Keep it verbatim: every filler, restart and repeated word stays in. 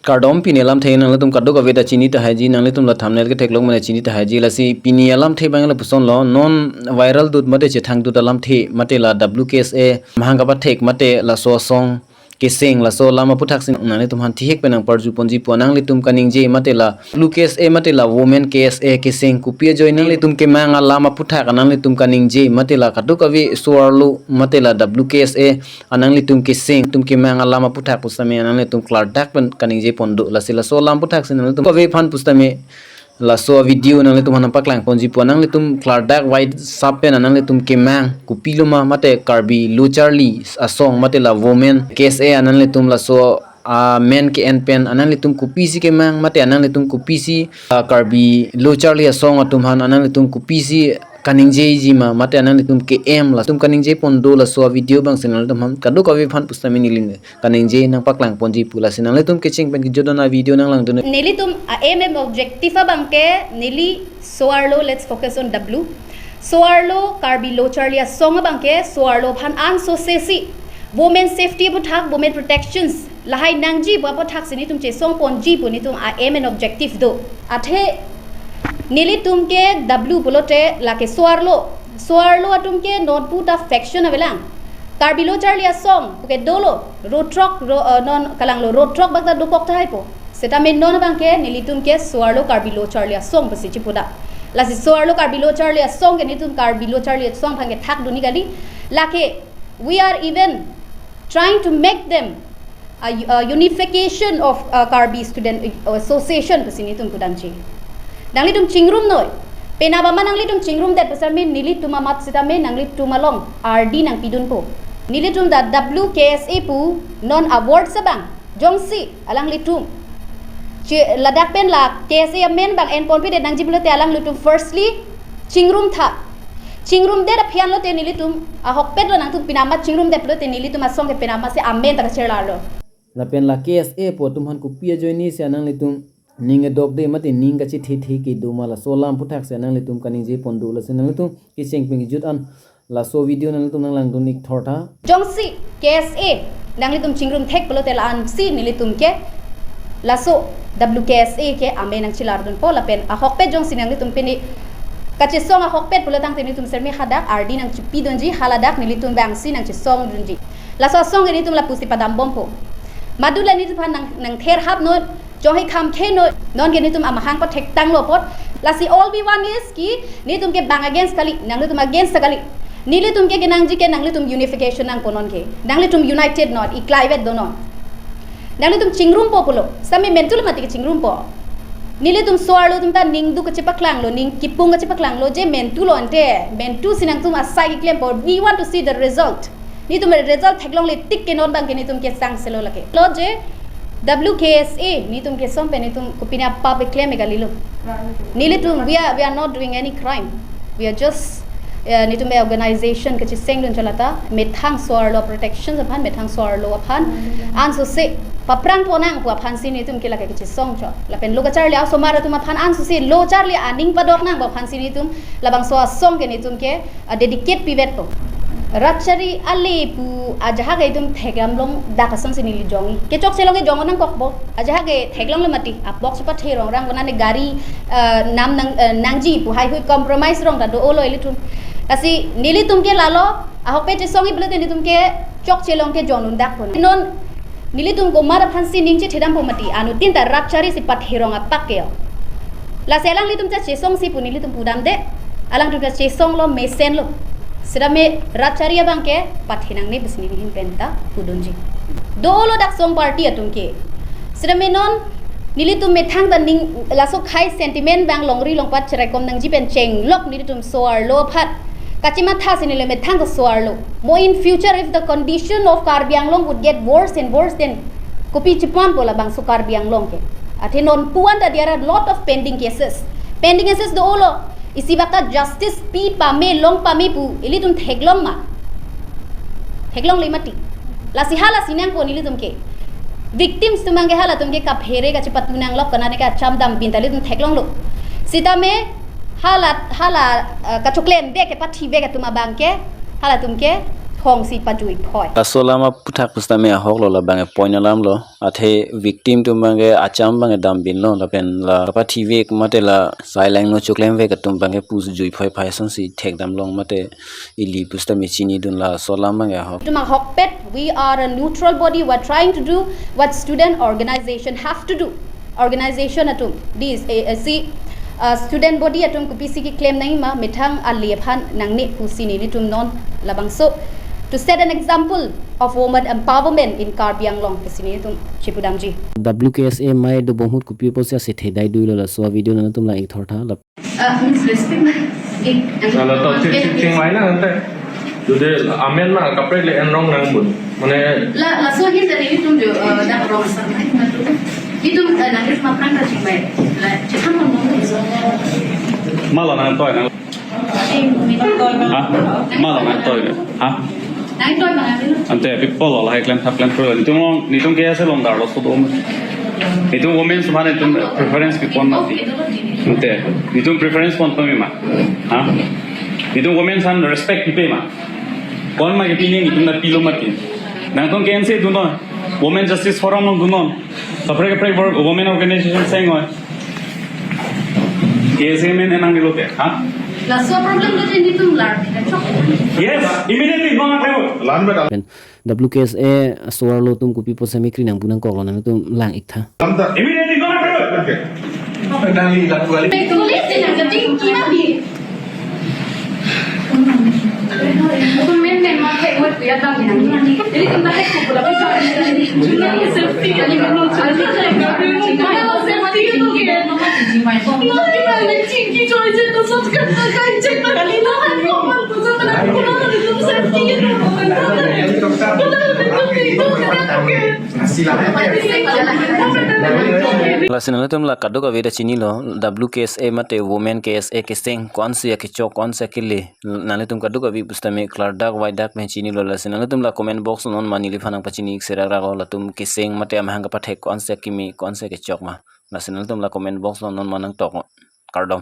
Kardom, pini alamthe nanglitum kadokave ta chini tahai ji, nanglitum la thumbnail ketheklong mane chini tahai ji. Lasi pini alamthe abang lapuson lo, non viral dut mate chethang dut alamthe, mate la W K S A mahang kapathek, mate laso asong keseng, laso alam aputhaksi nanglitum aphan thihek pen nangparju ponji pu nanglitum kaningje, mate la W K S A mate la Women K S A keseng kopi ajoine nanglitum kemang alam aphuthak nanglitum kaningje, mate la kadokave so-arlo mate la W K S A ananglitum keseng, tum kemang alam aphuthak pusitame nanglitum klardak pen kaningje pon do. Lasi laso alam aputhaksi nanglitum kadokave aphan pusitame laso video nanglitum aphan nangpaklang ponji pu nanglitum klardak wide sap pen nanglitum kemang kopilo ma, mate Karbi Lo Charli Asong mate la Women K S A ananglitum laso amen ke-en pen ananglitum kopisi kemang, mate ananglitum kopisi, ah, Karbi Lo Charli Asong atum aphan ananglitum kopisi kaningjeji ma, mate ananglitum ke-em, latum kaningje pon do. Laso video abangsi nanglitum aphan kadokave aphan pusitame neli kaningje nangpaklang ponji pu. Lasi nanglitum kecheng pen kejut an avideo nanglangdun. Nelitum a-aim and objective abang ke neli so-arlo, let's focus on W. So-arlo Karbi Lo Charli Asong abang ke so-arlo aphan ansose si women safety aphuthak, women protections lahai nangji pu aputhaksi netum chesong ponji pu netum a-aim and objective do. Athe nelitum ke W pulote lake so-arlo, so-arlo atum ke non pu ta faction avelang. Karbi Lo Charli Asong puke dolo, road block, ro, eh, non kalanglo, road block bak ta dokok tahai po. Setame non abang ke nelitum ke so-arlo Karbi Lo Charli Asong pusi chipuda. Lasi so-arlo Karbi Lo Charli Asong ke netum Karbi Lo Charli Asong aphan ke thakdunji kali. Lake we are even trying to make them a, a unification of, uh, Karbi Student Association pusi netum pudamji. Nanglitum chingrumnoi. Penap amat nanglitum chingrumdet pusitame nelitum amat setame nanglitum along ardi nangpidunpo. Nelitum ta W K S A pu non a-word abang jongsi alanglitum che ladak pen la K S A amen abang en ponpidet nangji pulote alanglitum firstly chingrumtha. Chingrumdet aphi anlote nelitum ahokpet lo, nangtum penap amat chingrumdet pulote nelitum asong ke penap amatsi amen ta kachelarlo. Lapen la K S A pu atum aphan kopi ajoinesi ananglitum ning edokde mate ning kachethethe kedo ma, laso alam aphuthaksi nanglitum kaningje pon do. Lasi nanglitum kecheng pen kejut an laso video nanglitum nanglangdun ik thortha. Jongsi K S A nanglitum chingrum thek pulote la-ansi nelitum ke laso W K S A ke amen nangchelardunpo, lapen ahokpet jongsi nanglitum pini kachesong ahokpet pulo tangte nelitum setame hadak ardi nangchipidunji, haladak nelitum abangsi nangchesongdunji. Laso asong ke nelitum lapusi padambompo. Madula nelitum aphan nang, nangtherhapnon, jonghi khamkhenoi, non ke nelitum amahang pathektanglo apot. Lasi all we want is ki nelitum ke bang against kali, nanglitum against kali. Nelitum ke kenangji ke nanglitum unification nangpo non ke. Nanglitum united non, iklaivet donon. Nanglitum chingrumpo pulo, setame mentu le mati kechingrumpo. Nelitum so-arlo atum ta ningduk kachepaklanglo, ning kipung kachepaklanglo, je mentulo ante, mentusi nangtum asai keklempo. We want to see the result. Nelitum result theklongle tik ke non abang ke nelitum ke sangselo lake. Lo je W K S A nelitum kesong pen nelitum kopine apap keklem kalilo. Nelitum, we are, we are not doing any crime. We are just, eh, nelitum a organization kachesengdun cholata, methang so-arlo protection aphan, methang so-arlo aphan ansose paphrang ponnang pu aphansi nelitum ke lake kachesong chot. Lapen lo kacharli asomar atum aphan ansose lo charli aning padoknang pu aphansi nelitum labangso asong ke nelitum ke, ah, dedicate pivetpo. Rat chari ale pu ajahak itum thekdamlong dak asonsi neli jongji. Kechokche along ke jong nangkokpo. Ajahak ke theklongle mati. Apok chepatherongrang konane gari, ah, nam nang, ah, nangji pu heihui compromise rong ta do-olo ilitum. Lasi nelitum ke lalo ahokpet chesongji pulote nelitum ke chokche along ke jong nundakpo. Non nelitum komat aphansi ning chethedampo mati, anuttin ta rat charisi patherong apak ke. Lasi alanglitum ta chesongsi pu nelitum pudamde, alangtum ta chesonglo, mesenlo. Setame rat chari abang ke pathenangne pusi neli ahin pen ta pudunji. Do-olo dak song party atum ke. Setame non nelitum methang ta ning laso khei sentiment abang longri longpat cherekom nangji pen chenglok nelitum so-arlo aphan kachemathasi neli methang ta so-arlo. Mo in future, if the condition of Karbi Anglong would get worse and worse, then kopi chepampo labangso Karbi Anglong ke. Athe non pu anta there are lot of pending cases. Pending cases do-olo. Isi baka justice pi pame long pame pu ilitum theklong ma? Theklongle mati. Lasi halasi nangpo nelitum ke. Victims atum abang ke halatum ke kaphere kachepatu nanglok konane kachamdam pin ta ilitum theklonglo. Setame hala, hala, eh, kachoklemvek kepathivek atum abang ke Halatum ke hongsi pajui phoi. Laso alam aphuthak pusitame ahok lo, labang e point alam lo. Athe victim atum abang ke acham abang e dambin lo, lapen la kapathive mate la sai langno choklemvek atum abang ke pujui phoi, phai asonsi thekdam long mate ili pusitame chinidun, laso alam abang ke ahok. Itum ahokpet, we are a neutral body, we are trying to do what student organization have to do. Organization atum, this A S C, uh, student body atum kopisi keklem nangji ma, methang ale aphan nangne pusi nelitum non labangso to set an example of woman empowerment in Karbi Anglong pusi nelitum chepudamji. W K S A amei dobom ahut kopi apotsi ase thedai dui lo, laso video nangtum lang-ik thortha. Uh, Miss Respect na. Eh, Salah tahu cik cik cik main lah nanti. Jadi amen lah kaprek le enrong nang bun. Mana la, laso ahin tadi nelitum jo, eh, dak rong sa mai. Itum, eh, nangis maprang ka chimai. La, chikam mo mo. Malah nang toy nang. Ha? Malah nang toy. Ha? Nang toy mana ni? Ante people lah hai klem thap klem pro. Nelitum, nelitum K S A along dar lo so dom. Nelitum women semua nelitum preference pi pon mati. Ante, nelitum preference pon pame ma. Ha? Nelitum women san respect pipe ma. Kon ma ke pini nelitum na pilo mati. Nangtum K N C dun non. Women Justice Forum along dun non. Kaprek kaprek women organization seng oi. K S A men enang dilo te. Ha? Laso problem lo je nelitum lar. Yes, immediately non aklebo. Lan beda. Pen W K S A so-arlo atum kopi apotsi mekri nangpu nangkok lo, nangtum lang-ik tha. Lamta. Immediately non aklebo. Oke. Dali laku ali. Tulis din ang gating kina di. Lasi nanglitum la kadokave ta chinilo, W K S A mate Women K S A keseng, ko-ansi akechok, ko-ansi akele. Nanglitum kadokave pusitame klardak vaidak pen chinilo, lasi nanglitum la comment box non ma neliphan nangpachini-ik serak rak lo, latum keseng mate amahang kapathek ko-ansi akimi, ko-ansi akechok ma. Lasi nanglitum la comment box non ma nangtok. Kardom.